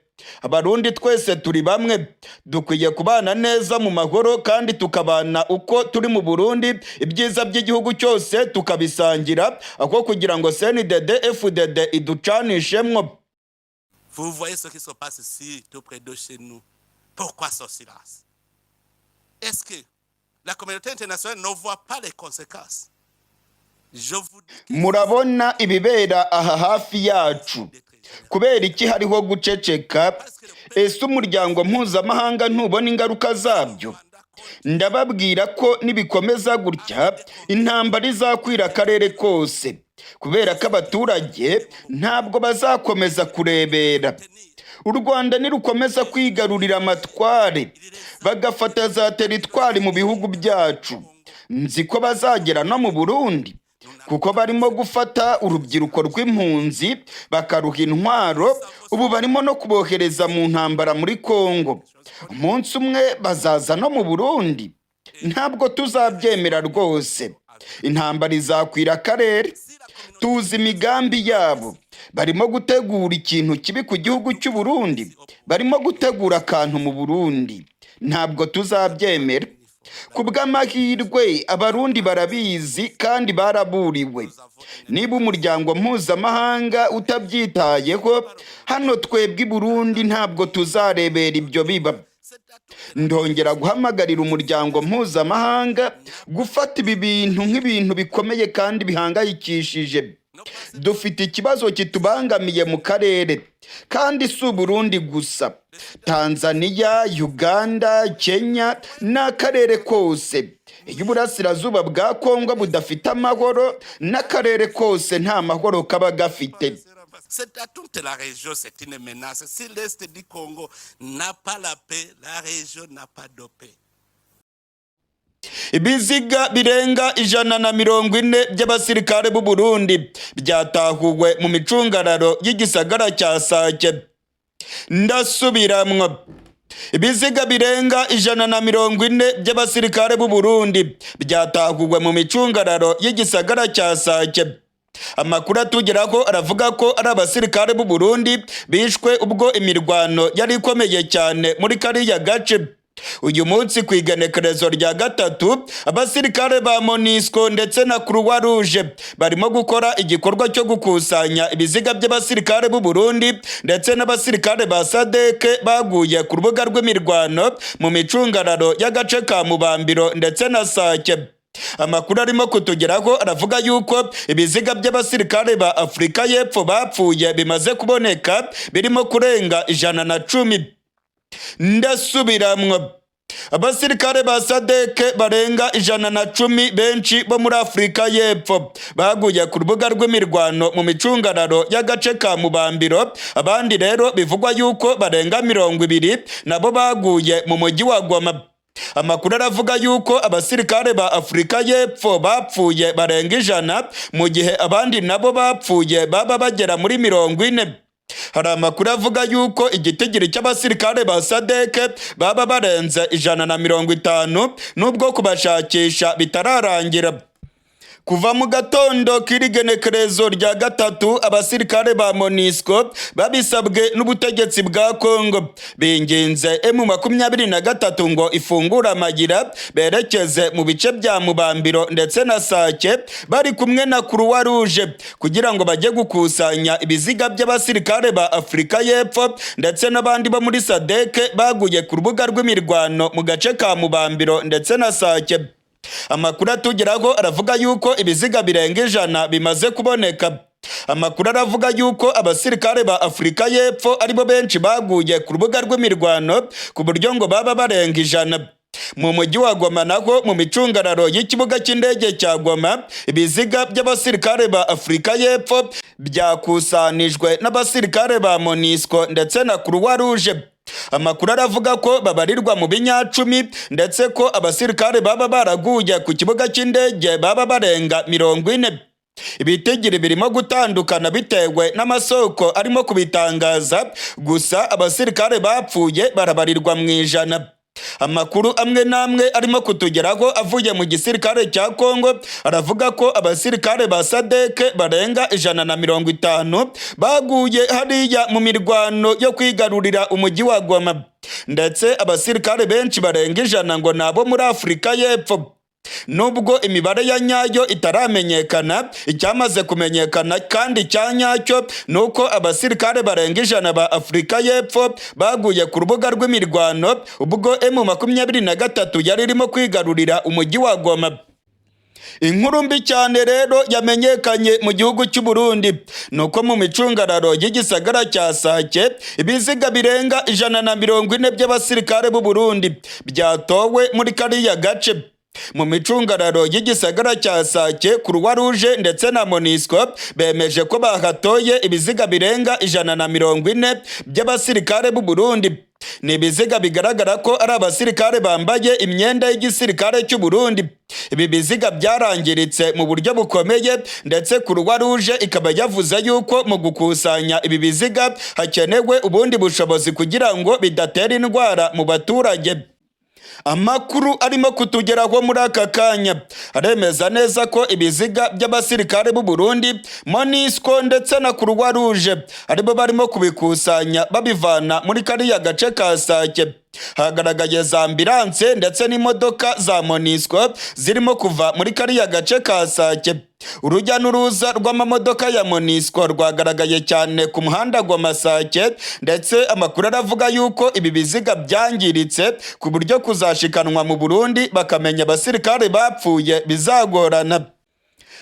Abarundi twese turi bamwe, dukwiye kubana neza mu mahoro kandi tukabana uko turi mu Burundi, ibyiza by'igihugu cyose tukabisangira, aho kugira ngo CNDD FDD iducanishemwo. Vous voyez ce qui se passe ici, tout près de chez nous. Pourquoi ce silence? Est-ce que la communauté internationale ne voit pas les conséquences? Je vous dis que Murabona ibibera aha hafi yacu. Kubera iki hariho guceceka? Ese umuryango mpuzamahanga ntubona ingaruka zabyo? Ndababwira ko nibikomeza gutya, intambara izakwira akarere kose, kubera ko abaturage ntabwo bazakomeza kurebera. U Rwanda nirukomeza kwigarurira amatware, bagafata za teritwari mu bihugu byacu, nzi ko bazagera no mu Burundi, kuko barimo gufata urubyiruko rw'impunzi bakaruha intwaro. Ubu barimo no kubohereza mu ntambara muri Kongo. Umunsi umwe bazaza no mu Burundi. Ntabwo tuzabyemera rwose. Intambara izakwira akarere. Tuzi imigambi yabo. Barimo gutegura ikintu kibi ku gihugu cy'u Burundi, barimo gutegura akantu mu Burundi. Ntabwo tuzabyemera. Ku bw'amahirwe, Abarundi barabizi kandi baraburiwe. Niba umuryango mpuzamahanga utabyitayeho, hano twebwe i Burundi ntabwo tuzarebera ibyo biba. Ndongera guhamagarira umuryango mpuzamahanga gufata ibi bintu nk'ibintu bikomeye kandi bihangayikishije. Dufite ikibazo kitubangamiye mu karere, kandi si Uburundi gusa: Tanzania, Uganda, Kenya n'akarere kose. Iyo uburasirazuba bwa Kongo budafite amahoro, n'akarere kose nta mahoro kaba gafite. C'est à toute la région, c'est une menace. Si l'Est du Congo n'a pas la paix, la région n'a pas de paix. Ibiziga birenga 140 by'abasirikare b'u Burundi byatahuwe mu micungararo y'igisagara cya Sake. Ndasubiramwo: ibiziga birenga 140 by'abasirikare b'u Burundi byatahuwe mu micungararo y'igisagara cya Sake. Amakuru atugeraho aravuga ko ari abasirikare b'u Burundi bishwe ubwo imirwano yari ikomeye cyane muri kariya gace. Uyu munsi ku igenekerezo rya 3, abasirikare ba MONUSCO ndetse na Croix Rouge barimo gukora igikorwa cyo gukusanya ibiziga by'abasirikare b'u Burundi ndetse n'abasirikare ba SADC baguye ku rubuga rw'imirwano mu micungararo y'agace ka Mubambiro ndetse na Sake. Amakuru arimo kutugeraho aravuga yuko ibiziga by'abasirikare ba Afurika y'Epfo bapfuye bimaze kuboneka birimo kurenga 110. Ndasubiramwo: abasirikare ba SADC barenga 110, benshi bo muri Afurika y'Epfo, baguye ku rubuga rw'imirwano mu micungararo y'agace ka Mubambiro. Abandi rero bivugwa yuko barenga 20 nabo baguye mu mujyi wa Goma. Amakuru aravuga yuko abasirikare ba Afurika y'Epfo bapfuye barenga 100, mu gihe abandi nabo bapfuye baba bagera muri 40. Hari amakuru avuga yuko igitigiri cy'abasirikare ba SADC baba barenze 150, nubwo kubashakisha bitararangira. Kuva mu gatondo k'iri genekerezo rya 3, abasirikare ba MONUSCO babisabwe n'ubutegetsi bwa Congo binginze M23 ngo ifungure amagira berekeze mu bice bya Mubambiro ndetse na Sake bari kumwe na Croix Rouge, kugira ngo bajye gukusanya ibiziga by'abasirikare ba Afurika y'Epfo ndetse n'abandi bo muri SADC baguye ku rubuga rw'imirwano mu gace ka Mubambiro ndetse na Sake. Amakuru atugeraho aravuga yuko ibiziga birenga 100 bimaze kuboneka. Amakuru aravuga yuko abasirikare ba Afurika y'Epfo aribo benshi baguye ku rubuga rw'imirwano, ku buryo ngo baba barenga 100. Mu mujyi wa Goma naho, mu micungararo y'ikibuga cy'indege cya Goma, ibiziga by'abasirikare ba Afurika y'Epfo byakusanijwe n'abasirikare ba MONUSCO ndetse na Croix Rouge. Amakuru aravuga ko babarirwa mu binyacumi, ndetse ko abasirikare baba baraguye ku kibuga cy'indege baba barenga 40. Ibitigiri birimo gutandukana bitewe n'amasoko arimo kubitangaza, gusa abasirikare bapfuye barabarirwa mu 100. Amakuru amwe n'amwe arimo kutugeraho avuye mu gisirikare cya Kongo aravuga ko abasirikare ba SADC barenga 150 baguye hariya mu mirwano yo kwigarurira umujyi wa Goma, ndetse abasirikare benshi barenga 100 ngo ni abo muri Afurika y'Epfo. Nubwo imibare ya nyayo itaramenyekana, icyamaze kumenyekana kandi cya nyacyo ni uko abasirikare barenga 100 ba Afurika y'Epfo baguye ku rubuga rw'imirwano ubwo M23 yari irimo kwigarurira umujyi wa Goma. Inkuru mbi cyane rero yamenyekanye mu gihugu cy'u Burundi ni uko mu micungararo y'igisagara cya Sake ibiziga birenga 140 by'abasirikare b'u Burundi byatowe muri kariya gace. Mu micungararo y'igisagara cya Sake, Croix Rouge ndetse na MONUSCO bemeje ko bahatoye ibiziga birenga 140 by'abasirikare b'u Burundi. Ni ibiziga bigaragara ko ari abasirikare bambaye imyenda y'igisirikare cy'u Burundi. Ibi biziga byarangiritse mu buryo bukomeye, ndetse Croix Rouge ikaba yavuze yuko mu gukusanya ibi biziga hakenewe ubundi bushobozi kugira ngo bidatera indwara mu baturage. Amakuru arimo kutugeraho muri aka kanya aremeza neza ko ibiziga by'abasirikare b'u Burundi, MONUSCO ndetse na Croix Rouge aribo barimo kubikusanya babivana muri kariya gace ka Sake. Hagaragaye za ambulance ndetse n'imodoka za MONUSCO zirimo kuva muri kariya gace ka Sake. Urujya n'uruza rw'amamodoka ya MONUSCO rwagaragaye cyane ku muhanda wa Masake, ndetse amakuru aravuga yuko ibi biziga byangiritse ku buryo kuzashikanwa mu Burundi bakamenya abasirikare bapfuye bizagorana.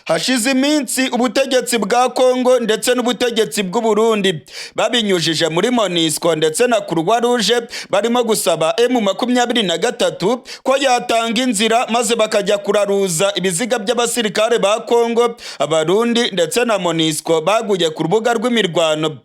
Hashize iminsi ubutegetsi bwa Kongo ndetse n'ubutegetsi bw'u Burundi babinyujije muri MONUSCO ndetse na Croix Rouge barimo gusaba M23 ko yatanga inzira maze bakajya kuraruza ibiziga by'abasirikare ba Kongo, Abarundi ndetse na MONUSCO baguye ku rubuga rw'imirwano.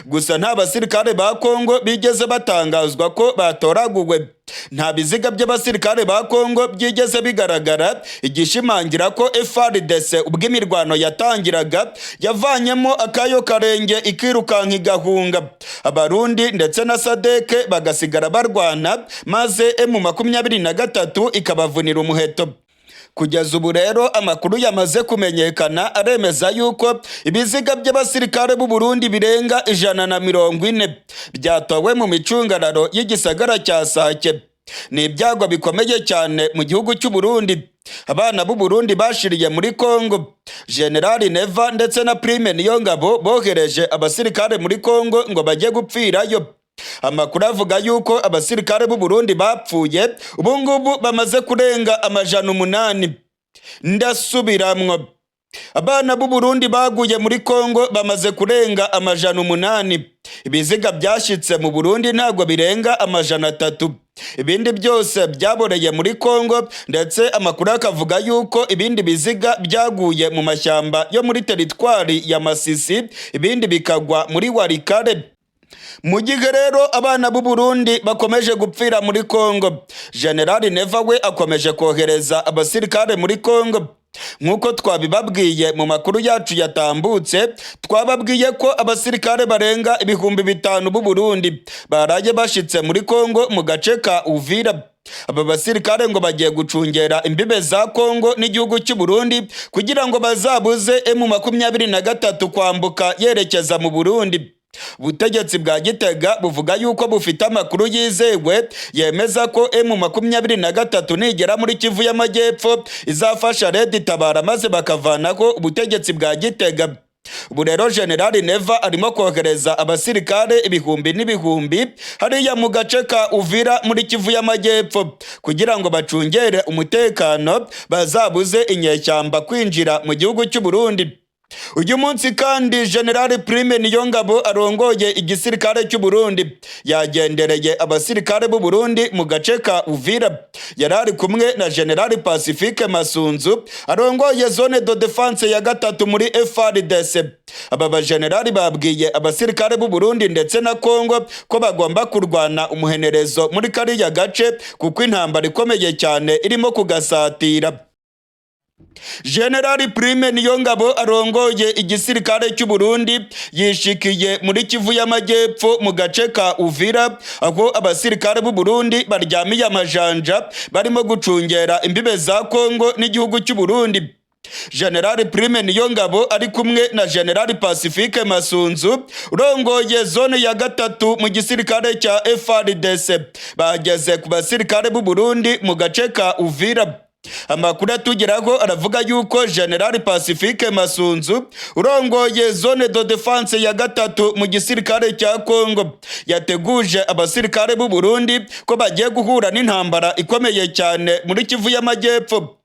Gusa nta basirikare ba Kongo bigeze batangazwa ko batoraguwe, nta biziga by'abasirikare ba Kongo byigeze bigaragara, igishimangira ko FARDC ubwo imirwano yatangiraga yavanyemo akayo karenge ikirukanka igahunga, Abarundi ndetse na SADC bagasigara barwana, maze M23 ikabavunira umuheto. Kugeza ubu rero amakuru yamaze kumenyekana aremeza yuko ibiziga by'abasirikare b'u Burundi birenga 140 byatowe mu micungararo y'igisagara cya Sake. Ni ibyago bikomeye cyane mu gihugu cy'u Burundi. Abana b'u Burundi bashiriye muri Kongo. General Neva ndetse na Prime Niyongabo bohereje abasirikare muri Kongo ngo bajye gupfirayo. Amakuru avuga yuko abasirikare b'u Burundi bapfuye ubu ngubu bamaze kurenga 800. Ndasubiramwo, abana b'u Burundi baguye muri Kongo bamaze kurenga 800. Ibiziga byashyitse mu Burundi ntabwo birenga 300, ibindi byose byaboreye muri Kongo, ndetse amakuru akavuga yuko ibindi biziga byaguye mu mashyamba yo muri teritwari ya Masisi, ibindi bikagwa muri Walikale. Mu gihe rero abana b'u Burundi bakomeje gupfira muri Kongo, General Neva we akomeje kohereza abasirikare muri Kongo. Nk'uko twabibabwiye mu makuru yacu yatambutse, twababwiye ko abasirikare barenga 5000 b'u Burundi baraye bashitse muri Kongo mu gace ka Uvira. Aba basirikare ngo bagiye gucungera imbibe za Kongo n'igihugu cy'u Burundi kugira ngo bazabuze M23 kwambuka yerekeza mu Burundi. Ubutegetsi bwa Gitega buvuga yuko bufite amakuru yizewe yemeza ko M23 nigera muri Kivu y'Amajyepfo izafasha Red Tabara maze bakavanaho ubutegetsi bwa Gitega. Ubu rero General Neva arimo kohereza abasirikare ibihumbi n'ibihumbi hariya mu gace ka Uvira muri Kivu y'Amajyepfo kugira ngo bacungere umutekano, bazabuze inyeshyamba kwinjira mu gihugu cy'u Burundi. Uyu munsi kandi General Prime Niyongabo arongoye igisirikare cy'u Burundi yagendereye abasirikare b'u Burundi mu gace ka Uvira. Yari ari kumwe na General Pacifique Masunzu arongoye zone de défense ya gatatu muri FARDC. Aba bagenerali babwiye abasirikare b'u Burundi ndetse na Kongo ko bagomba kurwana umuhenerezo muri kariya gace kuko intambara ikomeye cyane irimo kugasatira. General Prime Niyongabo arongoye igisirikare cy'u Burundi yishikiye muri Kivu y'Amajyepfo mu gace ka Uvira, aho abasirikare b'u Burundi baryamiye amajanja barimo gucungera imbibe za Kongo n'igihugu cy'u Burundi. General Prime Niyongabo ari kumwe na General Pacifique Masunzu urongoye zone ya gatatu mu gisirikare cya FARDC bageze ku basirikare b'u Burundi mu gace ka Uvira. Amakuru atugeraho aravuga yuko General Pacifique Masunzu urongoye zone de défense ya gatatu mu gisirikare cya Kongo yateguje abasirikare b'u Burundi ko bagiye guhura n'intambara ikomeye cyane muri Kivu y'Amajyepfo.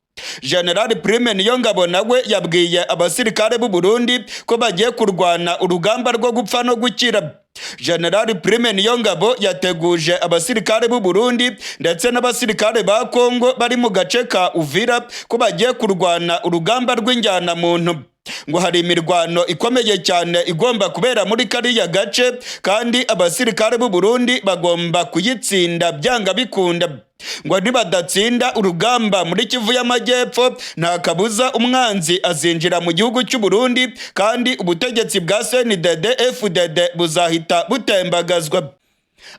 General Prime Niyongabo nawe yabwiye abasirikare b'u Burundi ko bagiye kurwana urugamba rwo gupfa no gukira. General Prime Niyongabo yateguje abasirikare b'u Burundi ndetse n'abasirikare ba Kongo bari mu gace ka Uvira ko bagiye kurwana urugamba rw'injyana muntu. Ngo hari imirwano ikomeye cyane igomba kubera muri kariya gace, kandi abasirikare b'u Burundi bagomba kuyitsinda byanga bikunda. Ngo nibadatsinda urugamba muri Kivu y'Amajyepfo, nta kabuza umwanzi azinjira mu gihugu cy'u Burundi kandi ubutegetsi bwa CNDD FDD buzahita butembagazwa.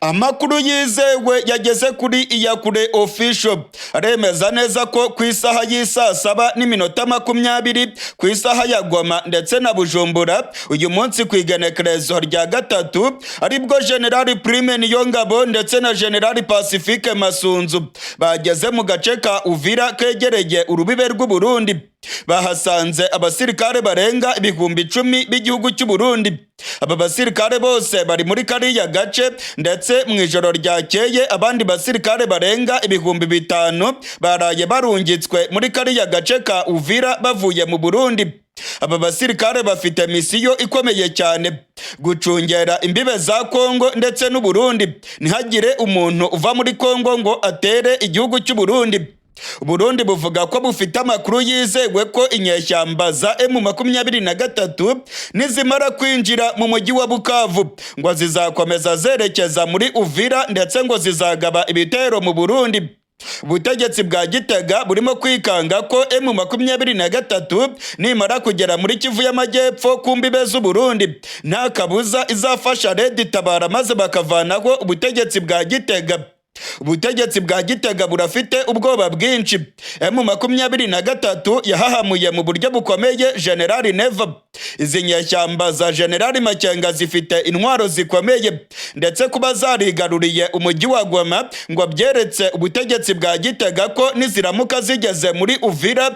Amakuru yizewe yageze kuri Iyakure Official aremeza neza ko ku isaha y'isaa 7:20 ku isaha ya Goma ndetse na Bujumbura, uyu munsi ku igenekerezo rya 3, aribwo General Prime Niyongabo ndetse na General Pacifique Masunzu bageze mu gace ka Uvira kegereye urubibe rw'u Burundi. Bahasanze abasirikare barenga 10,000 b'igihugu cy'u Burundi. Aba basirikare bose bari muri kariya gace, ndetse mu ijoro ryakeye abandi basirikare barenga 5000 baraye barungitswe muri kariya gace ka Uvira bavuye mu Burundi. Aba basirikare bafite misiyo ikomeye cyane: gucungera imbibe za Kongo ndetse n'u Burundi, ntihagire umuntu uva muri Kongo ngo atere igihugu cy'u Burundi. Burundi buvuga ko bufite amakuru yizewe ko inyeshyamba za M23 nizimara kwinjira mu mujyi wa Bukavu ngo zizakomeza zerekeza muri Uvira, ndetse ngo zizagaba ibitero mu Burundi. Ubutegetsi bwa Gitega burimo kwikanga ko M23 nimara kugera muri Kivu y'Amajyepfo ku mbibe z'u Burundi, nta kabuza izafasha Red Tabara maze bakavanaho ubutegetsi bwa Gitega. Ubutegetsi bwa Gitega burafite ubwoba bwinshi. M23 yahahamuye mu buryo bukomeye General Neva. Izi nyeshyamba za General Makenga zifite intwaro zikomeye, ndetse kuba zarigaruriye umujyi wa Goma ngo byeretse ubutegetsi bwa Gitega ko niziramuka zigeze muri Uvira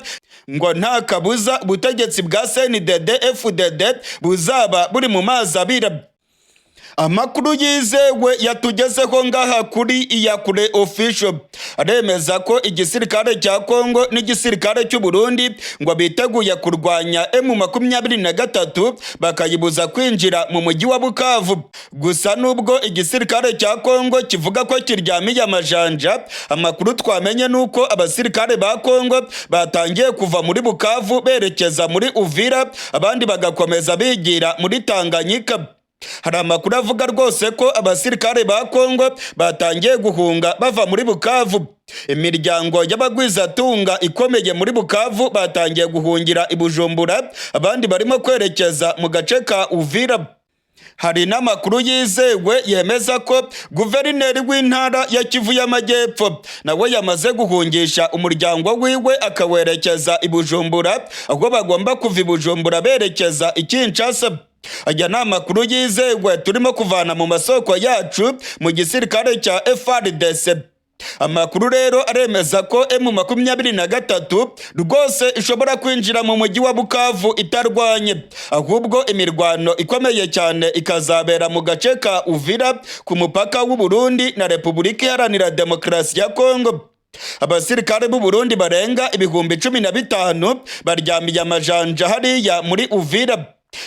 ngo nta kabuza ubutegetsi bwa CNDD FDD buzaba buri mu mazi abira. Amakuru yizewe yatugezeho ngaha kuri Iyakure Official aremeza ko igisirikare cya Kongo n'igisirikare cy'u Burundi ngo biteguye kurwanya M23, bakayibuza kwinjira mu mujyi wa Bukavu. Gusa nubwo igisirikare cya Kongo kivuga ko kiryamiye amajanja, amakuru twamenye nuko abasirikare ba Kongo batangiye kuva muri Bukavu berekeza muri Uvira, abandi bagakomeza bigira muri Tanganyika. Hari amakuru avuga rwose ko abasirikare ba Kongo batangiye guhunga bava muri Bukavu. Imiryango y'abagwizatunga ikomeye muri Bukavu batangiye guhungira i Bujumbura, abandi barimo kwerekeza mu gace ka Uvira. Hari n'amakuru yizewe yemeza ko guverineri w'intara ya Kivu y'Amajyepfo nawe yamaze guhungisha umuryango wiwe, akawerekeza i Bujumbura, aho bagomba kuva i Bujumbura berekeza i Kinshasa. Aya ni amakuru yizewe turimo kuvana mu masoko yacu mu gisirikare cya FARDC. Amakuru rero aremeza ko M23 rwose ishobora kwinjira mu mujyi wa Bukavu itarwanye, ahubwo imirwano ikomeye cyane ikazabera mu gace ka Uvira ku mupaka w'u Burundi na Repubulika Iharanira Demokarasi ya Kongo. Abasirikare b'u Burundi barenga 15,000 baryamiye amajanja hariya muri Uvira.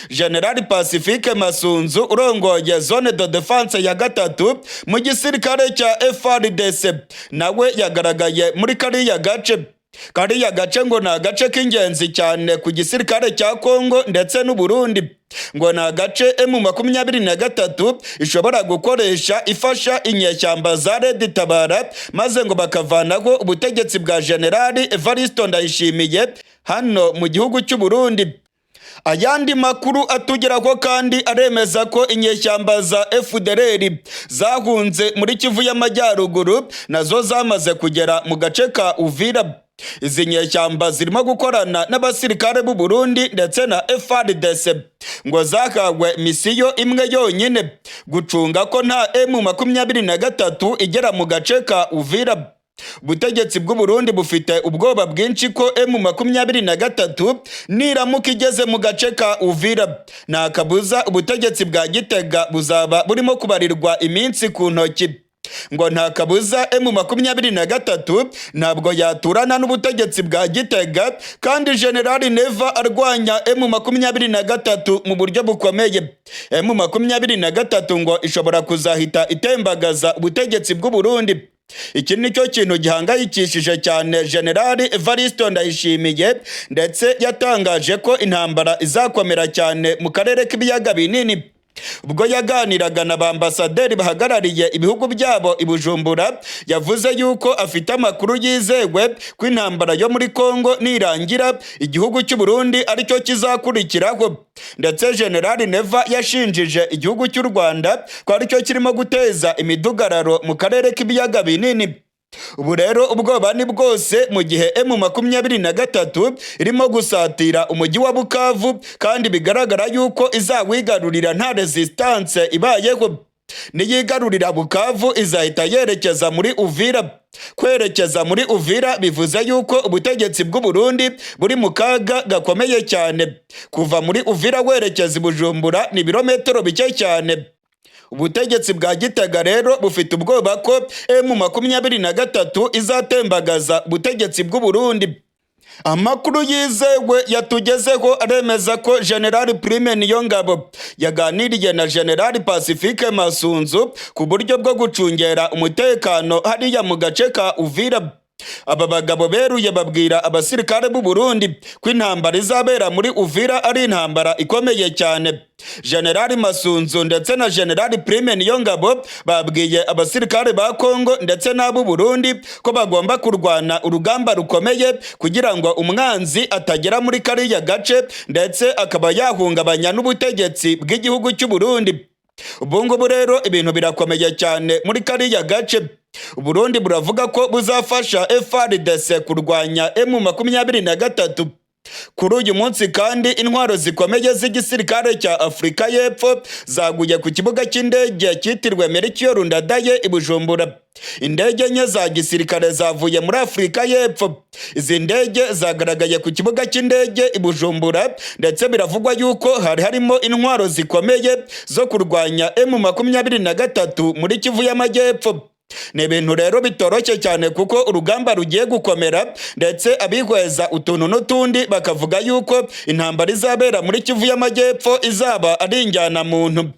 General Pacifique Masunzu urongoye zone de défense ya gatatu mu gisirikare cya FARDC nawe yagaragaye muri kariya gace. Kariya gace ngo ni agace k'ingenzi cyane ku gisirikare cya Kongo ndetse n'u Burundi. Ngo ni agace M23 ishobora gukoresha ifasha inyeshyamba za Red Tabara, maze ngo bakavanaho ubutegetsi bwa General Evariste Ndayishimiye hano mu gihugu cy'u Burundi. Ayandi makuru atugeraho kandi aremeza ko inyeshyamba za FDLR zahunze muri Kivu y'Amajyaruguru nazo zamaze kugera mu gace ka Uvira. Izi nyeshyamba zirimo gukorana n'abasirikare b'u Burundi ndetse na FARDC. Ngo zahawe misiyo imwe yonyine: gucunga ko nta M23 igera mu gace ka Uvira. Ubutegetsi bw'u Burundi bufite ubwoba bwinshi ko M23 niramuka igeze mu gace ka Uvira, nta kabuza ubutegetsi bwa Gitega buzaba burimo kubarirwa iminsi ku ntoki. Ngo nta kabuza M23 ntabwo yaturana n'ubutegetsi bwa Gitega, kandi General Neva arwanya M23 mu buryo bukomeye. M23 ngo ishobora kuzahita itembagaza ubutegetsi bw'u Burundi. Iki ni cyo kintu gihangayikishije cyane General Evariste Ndayishimiye, ndetse yatangaje ko intambara izakomera cyane mu karere k'ibiyaga binini. Ubwo yaganiraga na ba ambasaderi bahagarariye ibihugu byabo i Bujumbura, yavuze yuko afite amakuru yizewe ko intambara yo muri Kongo nirangira, igihugu cy'u Burundi aricyo kizakurikiraho. Ndetse General Neva yashinjije igihugu cy'u Rwanda ko aricyo kirimo guteza imidugararo mu karere k'ibiyaga binini. Ubu rero ubwoba ni bwose mu gihe M23 irimo gusatira umujyi wa Bukavu, kandi bigaragara yuko izawigarurira nta resistance ibayeho. Niyigarurira Bukavu, izahita yerekeza muri Uvira. Kwerekeza muri Uvira bivuze yuko ubutegetsi bw'u Burundi buri mu kaga gakomeye cyane. Kuva muri Uvira werekeza i Bujumbura ni ibirometero bike cyane. Ubutegetsi bwa Gitega rero bufite ubwoba ko M23 izatembagaza ubutegetsi bw'u Burundi. Amakuru yizewe yatugezeho aremeza ko General Prime Niyongabo yaganiriye na General Pacifique Masunzu ku buryo bwo gucungera umutekano hariya mu gace ka Uvira. Aba bagabo beruye babwira abasirikare b'u Burundi ko intambara izabera muri Uvira ari intambara ikomeye cyane. General Masunzu ndetse na General Prime Niyongabo babwiye abasirikare ba Kongo ndetse n'ab'u Burundi ko bagomba kurwana urugamba rukomeye kugira ngo umwanzi atagera muri kariya gace, ndetse akaba yahungabanya n'ubutegetsi bw'igihugu cy'u Burundi. Ubu ngubu rero ibintu birakomeye cyane muri kariya gace. Burundi buravuga ko buzafasha FARDC kurwanya M23. Kuri uyu munsi kandi, intwaro zikomeye z'igisirikare cya Afurika y'Epfo zaguye ku kibuga cy'indege cyitiriwe Melchior Ndadaye i Bujumbura. Indege enye za gisirikare zavuye muri Afurika y'Epfo. Izi ndege zagaragaye ku kibuga cy'indege i Bujumbura, ndetse biravugwa yuko hari harimo intwaro zikomeye zo kurwanya M23 muri Kivu y'Amajyepfo. Ni ibintu rero bitoroshye cyane, kuko urugamba rugiye gukomera, ndetse abihweza utuntu n'utundi bakavuga yuko intambara izabera muri Kivu y'Amajyepfo izaba ari injyanamuntu.